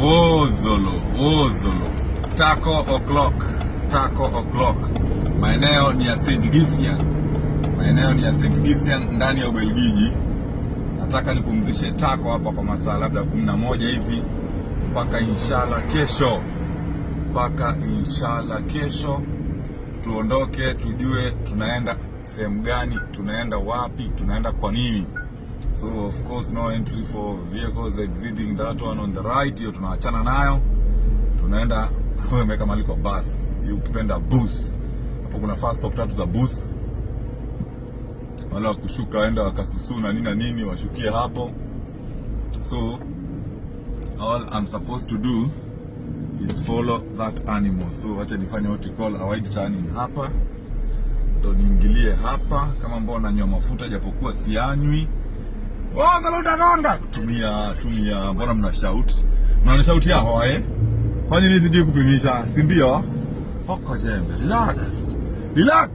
Wozolo, Wozolo. Taco o'clock, Taco o'clock. Maeneo ni ya St. Githian. Maeneo ni ya St. Githian ndani ya Ubelgiji. Nataka nipumzishe tako hapa kwa masaa labda 11 hivi mpaka inshallah kesho, mpaka inshallah kesho tuondoke, tujue tunaenda sehemu gani, tunaenda wapi, tunaenda kwa nini. So of course no entry for vehicles exceeding that one on the right, hiyo tunaachana nayo. Tunaenda wameweka mahali kwa bus, hiyo ukipenda bus. Hapo kuna first stop tatu za bus, wale wa kushuka waenda wakasusu na nini na nini washukie hapo. So all I'm supposed to do is follow that animal. So wacha nifanye what you call a wide turning hapa, ndo niingilie hapa kama ambao nanywa mafuta japokuwa sianywi. Oh, saluta. Tumia tumia, mbona mna shout? Mna shout ya hoe? Kwani nini sijui kupimisha, si ndio? Hoko jembe, relax. Relax.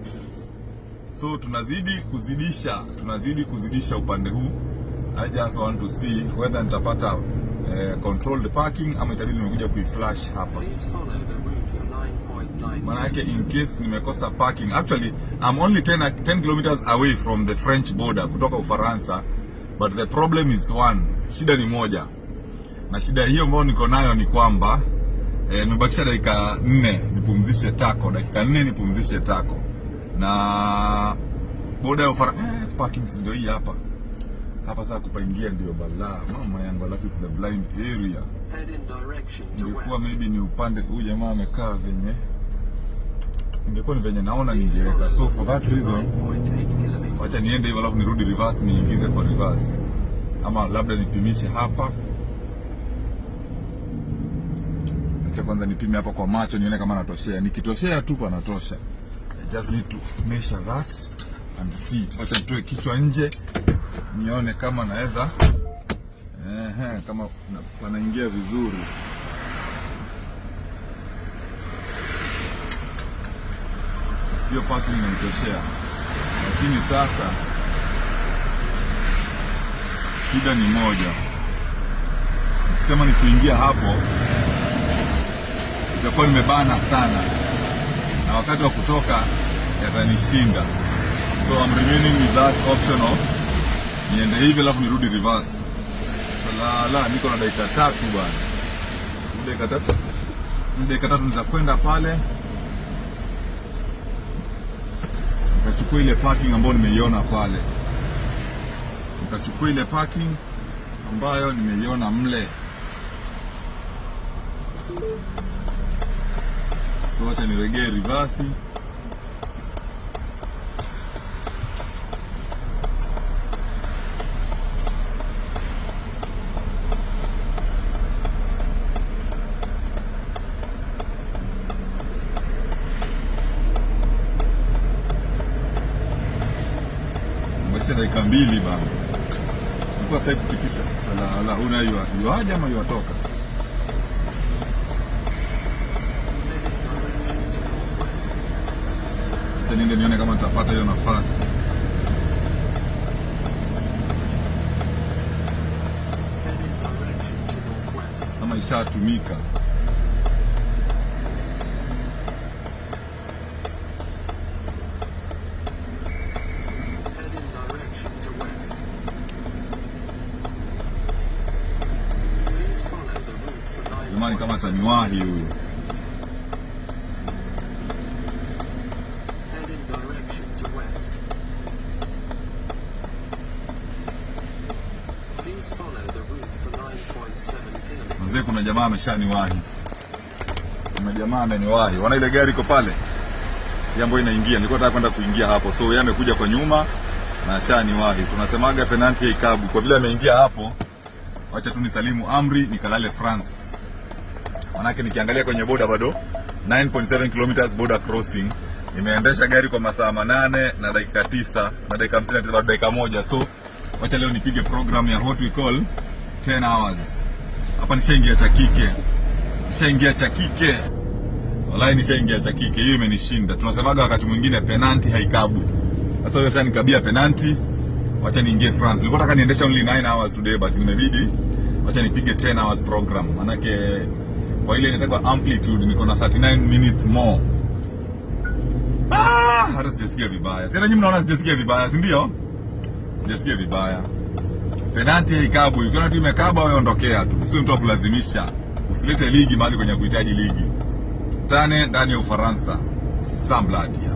So tunazidi kuzidisha, tunazidi kuzidisha upande huu. I just want to see whether nitapata controlled parking ama itabidi nimekuja kuiflash hapa. Please follow the route for 9.9 Maana yake in kilometers. case nimekosa parking, actually I'm only 10 kilometers away from the French border kutoka Ufaransa, but the problem is one, shida ni moja, na shida hiyo ambayo niko nayo ni kwamba nimebakisha dakika 4 nipumzishe tako, dakika 4 nipumzishe tako, na boda ya Ufaransa parking si ndio hii hapa hapa. Sasa kupaingia ndio balaa, mama yangu, alafu it's the blind area. Head in direction to Ingekuwa west. maybe ni upande huyu jamaa amekaa venye, ingekuwa ni venye naona Please ningeweka. follow So the for that route for reason, 9.8 kilometers. wacha niende hivyo, alafu nirudi reverse, niingize kwa reverse, ama labda nipimishe hapa. Acha kwanza nipime hapa kwa macho nione kama natoshea. Nikitoshea tu panatosha. I just need to measure that and see it. Wacha nitoe kichwa nje nione kama naweza, ehe, kama panaingia vizuri. Hiyo parking inanitoshea, lakini sasa shida ni moja, nikisema ni kuingia hapo itakuwa nimebana sana, na wakati wa kutoka yatanishinda. So I'm remaining with that option of niende hivi alafu nirudi reverse. Salala, niko na dakika 3 bwana, dakika 3, dakika 3 za kwenda pale nikachukua ile parking ambayo nimeiona pale, nikachukua ile parking ambayo nimeiona mle. So wacha niregee reverse. Nimebakisha dakika 2 bana. Nilikuwa sitaki kupitisha. Sala una yuaje ama yuatoka? Head in direction to northwest. Acha niende nione kama nitapata hiyo nafasi. Head in direction to northwest. Kama ishatumika. Head in direction to west. Please follow the route for Jamani, kama 9.7 ataniwahi huyu. kilometers. Head in direction to west. Please follow the route for 9.7 Mzee, kilometers. kuna jamaa ameshaniwahi. Kuna jamaa ameniwahi. Wana ile gari iko pale. Ile ambayo inaingia. Nilikuwa nataka kwenda kuingia hapo. So yeye amekuja kwa nyuma na ashaniwahi. Tunasemaga penalty ya ikabu. Kwa vile ameingia hapo, wacha tu nisalimu amri nikalale France. Manake nikiangalia kwenye boda bado 9.7 kilometers border crossing. Nimeendesha gari kwa masaa 8 na dakika 9 na dakika 59 bado dakika 1. So wacha leo nipige program ya what we call 10 hours. Hapa nishaingia cha kike. Nishaingia cha kike. Wallahi nishaingia cha kike. Hiyo imenishinda. Tunasemaga wakati mwingine penalty haikabu. Sasa wewe ushanikabia penalty. Wacha niingie France. Nilikuwa nataka niendeshe only 9 hours today but nimebidi Wacha nipige 10 hours program, manake kwa ile inaitwa amplitude niko na 39 minutes more. Ah, hata sijasikia vibaya. Sasa nyinyi mnaona sijasikia vibaya, si ndio? Sijasikia vibaya. Penalti haikabwi. Ukiona tu imekaba wewe ondokea tu. Sio mtu wa kulazimisha. Usilete ligi mahali kwenye kuhitaji ligi. Tane ndani ya Ufaransa. Sambladia.